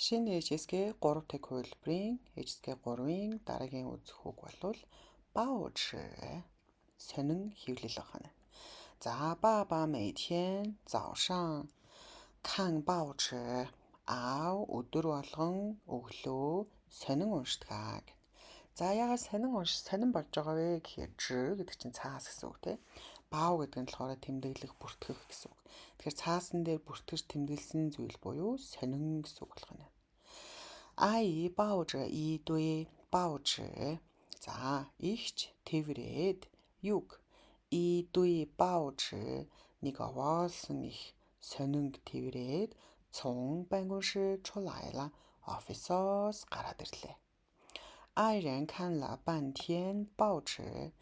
Шинэ HSK 3 тэг хувилбарын HSK 3-ын дараагийн үзэх үг болвол 报纸 сонин хэвлэл байна. За 爸爸每天早上看报纸 аав өдөр болгон өглөө сонин уншдаг. За яагаад сонин унш сонин болж байгаа вэ гэхээр 纸 гэдэг чинь цаас гэсэн үг тийм. 报 гэдэг нь болохоор тэмдэглэх, бүртгэх гэсэн үг. Тэгэхээр цаасан дээр бүртгэж тэмдэглэсэн зүйл буюу сонин гэсэн үг болох нь. 阿姨抱着一堆报纸. За, эгч тэврээд юг 一堆报纸 нэг овоолсон их сонинг тэврээд 从办公室出来了 офисоос гараад ирлээ. 爱人看了半天报纸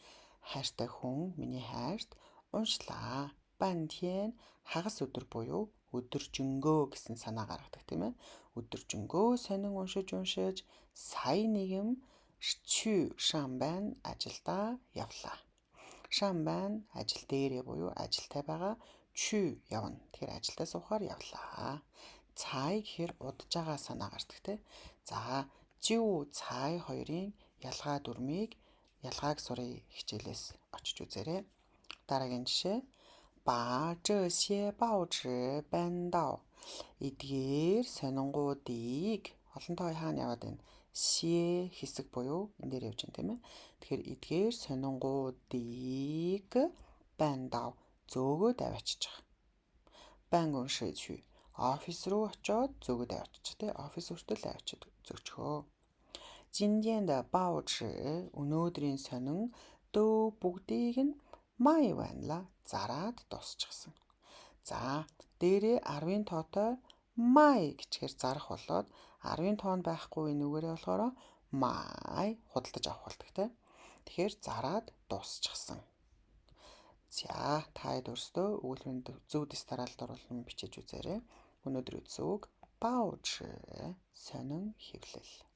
хайртай хүн миний хайрт уншлаа. 半天 хагас өдөр буюу өдөржингөө гэсэн санаа гаргадаг тийм ээ. Өдөржингөө сонин уншиж уншиж сая нэгэн 去上班 ажилдаа явлаа. 上班 ажил дээрээ буюу ажилтай байгаа 去 явна. Тэгэхээр ажилдаа суухаар явлаа. 才 гэхээр удаж байгаа санаа гардаг тийм. За 就才 хоёрын ялгаа дүрмийг ялгааг сурын хичээлээс очиж үзээрэй. Дараагийн жишээ 把这些报纸搬到 эдгээр сонингуудыг олон тоо хаана яваад байна? 些 хэсэг буюу энэ дээр явж байна тийм ээ. Тэгэхээр эдгээр сонингуудыг 搬到 зөөгөөд аваачиж байгаа. 办公室去 офис руу очоод зөөгөөд аваачиж тий офис хүртэл авчид зөөчхөө. 今天的报纸 өнөөдрийн сонин 都 бүгдийг нь 卖完了 зараад дуусчихсан. За дээрээ 10-ын тоотой 卖 гэчихээр зарах болоод 10-ын тоон байхгүй нүгээрээ болохоор 买 худалдаж авах болдог те. Тэгэхээр зараад дуусчихсан. За та хэд өөрсдөө өгүүлбэрийн зөв дэс дараалалд оруулан бичиж үзээрэй. Өнөөдөр үзсэн үг 报纸 сонин хэвлэл.